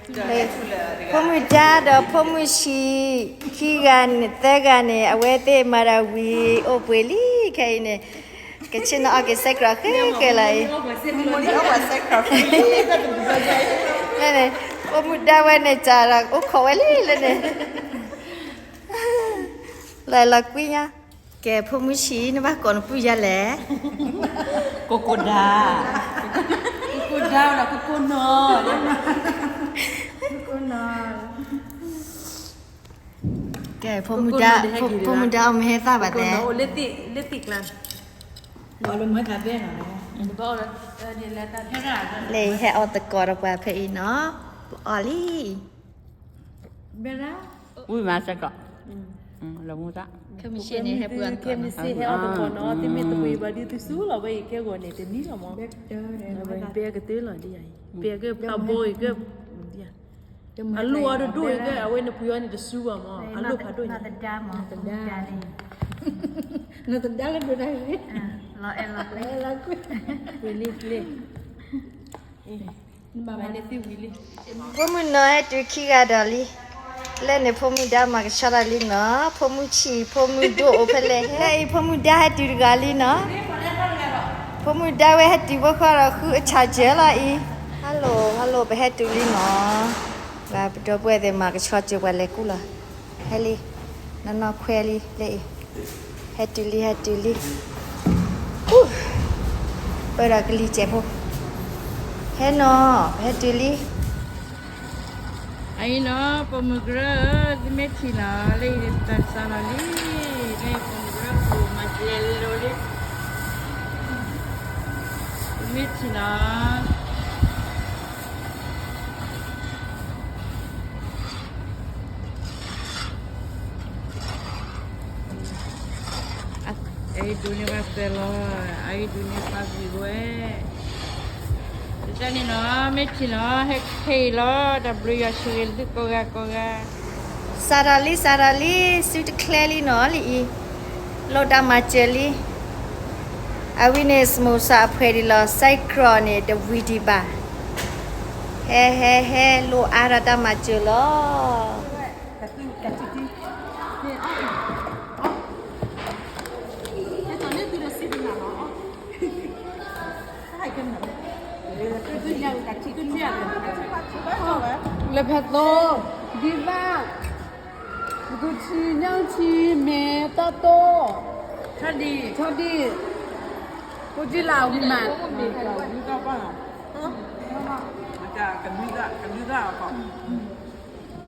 ဖိမုၣ်ဒါဒီးဖိမုၣ်ဆံး ခံဂၤန့ၣ် သၢဂၤန့ၣ် အဝဲသ့ၣ်မၤတၢ်ဝံၤအိၣ်ပှဲၤလံခဲအံၤန့ၣ်, ကဆ့ၣ်နီၤအီၣ်က့ၤစဲးကြီးဃဲကဲလီၤအံၤ, န့ၣ် ဖိမုၣ်ဒါဝဲန့ၣ် စးဒီးအိၣ်ခိးဝဲလံလၢန့ၣ်, လီၤလီၤကွံညါ, ကဲဖိမုၣ်ဆံး နဘၣ်ကိးနပုၢ်ယါလဲၣ်, ကိကိဒါ, ကိကိဒါဒီးကိကိနီၤ, ကဲ ဖိမုၣ်ဒါအီၣ်မ့ၢ်ဟဲသၣ်ဘၣ်တဲ, လၢဟဲအီၣ်သကိးဒီးပှၤဖဲအံၤနီၤ, ပအီၣ်လံ, ဝံၣ်မးစ့ၢ်ကီး, လၢမူသၣ်, ခဲမုၢ်ဆ့ၣ်န့ၣ် ဟဲပှၤ, ခဲမုၢ်ဆ့ၣ်ဟဲအီၣ်သကိးနီၤ, သုမ့ၢ်တဝံၤဘၣ်ဒုးသုစူၤလီၤဝဲအံၤ ကဲဂီၤန့ၣ် တနံၤလီၤမး, ပကသ့လီၤဒ်ယၤအံၤ, ပကဖးဘိအံၤက အလိၣ်အီၤတဒိၣ်အံၤကဲ အဝဲန့ၣ်ပှ့ၤအီၤန့ၣ်တစူၤဘၣ်မး, အလိၣ်ဖးဒိၣ်ညါ, နသဒါလၢဒိၣ်တၢ်ဂ့ၤ, လီၤအဲၣ်လီၤကွံ, ဝံၤလံလံ, ဖိမုၣ်နီၤဟဲတုၤခံဂၤဒီးလံ, လၢန့ၣ်ဖိမုၣ်ဒါမၤကဆှီတၢ်လံနီၤ, ဖိမုၣ်ဆံး ဖိမုၣ်ဒိၣ်အိၣ်ဖဲလဲၣ်, လၢအံၤဖိမုၣ်ဒါဟဲတုၤတဂၤလံနီၤ, ဖိမုၣ်ဒါဝဲဟဲတုၤဘၣ်ဃီဒီးဃုအဆၣ်စၢၤလီၤအံၤ, hello hello ပဟဲတုၤလံနီၤ, ပဒီပုၢ်ဝဲၢ်သ့ၣ်မၤကဆှီစၢၤပှၤလဲၤကူၣ်လီၤ, ဟဲလံ, နီၢ်နီၢ်ခွဲလံလၢအံၤ, ဟဲတုၤလံ ဟဲတုၤလံ, ပၢဒီးကလံၤစဲးဖိ, ဟဲနီၤ ပဟဲတုၤလံ အံၤနီၤ ပိာ်မုၣ်ကရၢ, သုမ့ၢ်ထံၣ်နီၤ လၢယတၢ်စးလီၤလံ, လၢပိာ်မုၣ်ကရၢပူၤမၤကျဲၤလိၤလံ, သုမ့ၢ်ထံၣ်နီၤ အအံၤဒိးန့ၢ်ဘၣ်သၢလီၤ, အအံၤဒိးန့ၢ်ဘၣ်သၢလီၤ, တၢ်န့ၣ်နီၤ မ့ၢ်ထံၣ်နီၤ ဟဲခဲအံၤလီၤ, တၢ်ဘျုးယွၤဆိၣ်ဂ့ၤသုကိးဂၤကိးဂၤ, စးထီၣ်လံ စးထီၣ်လံ, စုတချဲလံနီၤလံအံၤ, လိၣ်တၢ်မၤစၢၤလံ, အဝံၤန့ၣ် စမူစၢ်အဖှဲးဒံးလီၤ, စဲးကြီးန့ၣ် တဝံၤဒံးဘၣ်, ဟဲ ဟဲ ဟဲ လိၣ်အါဒီးတၢ်မၤစၢၤလီၤ. လၢဖဲသိ, ဒံသၣ်, ကသူထံညၣ်ထံ မဲာ်တီတိ, ဆီဒံၣ်, ဖိကံလးဝံၤမး, ကနွံသၣ်အီၤ